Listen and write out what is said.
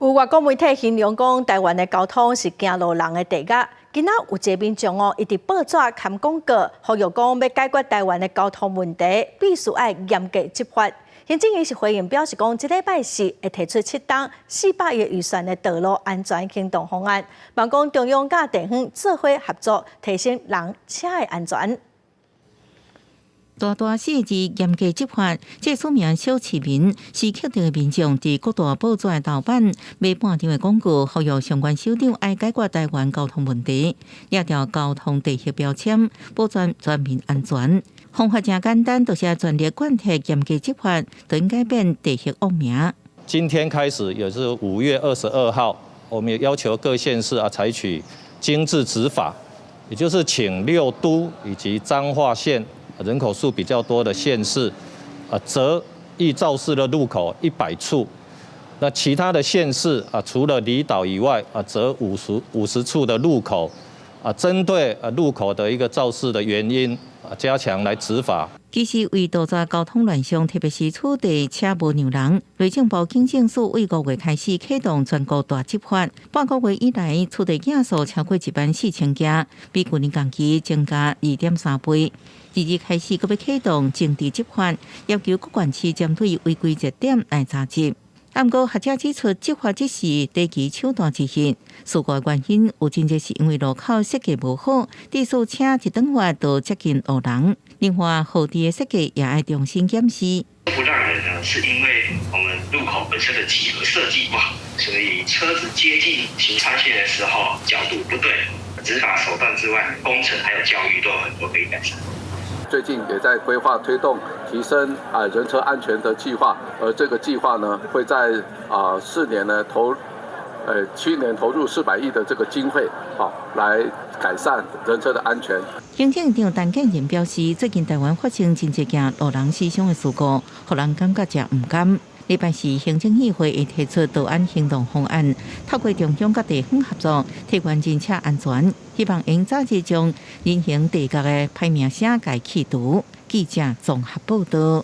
有外國媒體形容講，台灣的交通是驚路人的地獄。今仔有一個民眾哦，伊佇報紙刊廣告，呼籲講欲解決台灣的交通問題，必須愛嚴格執法。行政院是回應表示講，這禮拜四會提出7冬400億預算的道路安全行動方案，望講中央佮地方做伙合作，提升人車的安全。大大四字嚴格執法，這署名小市民是特定的民眾佇各大報紙的頭版買半張的廣告，呼籲相關首長愛解決台灣交通問題，掠掉交通地形標籤，保障全民安全。方法誠簡單，就是全力貫徹嚴格執法，就應該變地形惡名。今天開始，也是5月22號，我們也要求各縣市啊採取精緻執法，也就是請六都以及彰化縣人口數比較多的縣市，啊，擇易肇事的路口100處，那其他的縣市啊，除了離島以外，啊，擇50處的路口，啊，針對啊路口的一個肇事的原因，啊，加強來執法。其實為杜絕交通亂象，特別是此地車無讓人，內政部警政署為5月開始啟動全國大執法。半個月以來，此地件數超過14,000件，比舊年同期增加2.3倍。二日開始，閣欲啟動精緻執法，要求各縣市針對違規熱點來查執。毋過學者指出，執法只是短期手段之一，事故原因有真濟是因為路口設計無好，致使車一轉彎就接近路人。另外，號誌的設計也愛重新檢視。不讓人呢，是因為我們路口本身的幾何設計不好，所以車子接近行穿線的時候角度不對。執法手段之外，工程還有教育都有很多可以改善。最近也在規劃推動提升啊人車安全的計劃，而這個計劃呢，會在啊4年呢投，7年投入400億的這個經費，好來改善人車的安全。行政長陳建仁表示，最近台灣發生真濟件路人死傷的事故，予人感覺誠毋甘。禮拜四，行政議會會提出道安行動方案，透過中央佮地方合作，提懸人車安全，希望會早日將人行地獄的歹名聲共去除。記者綜合報道。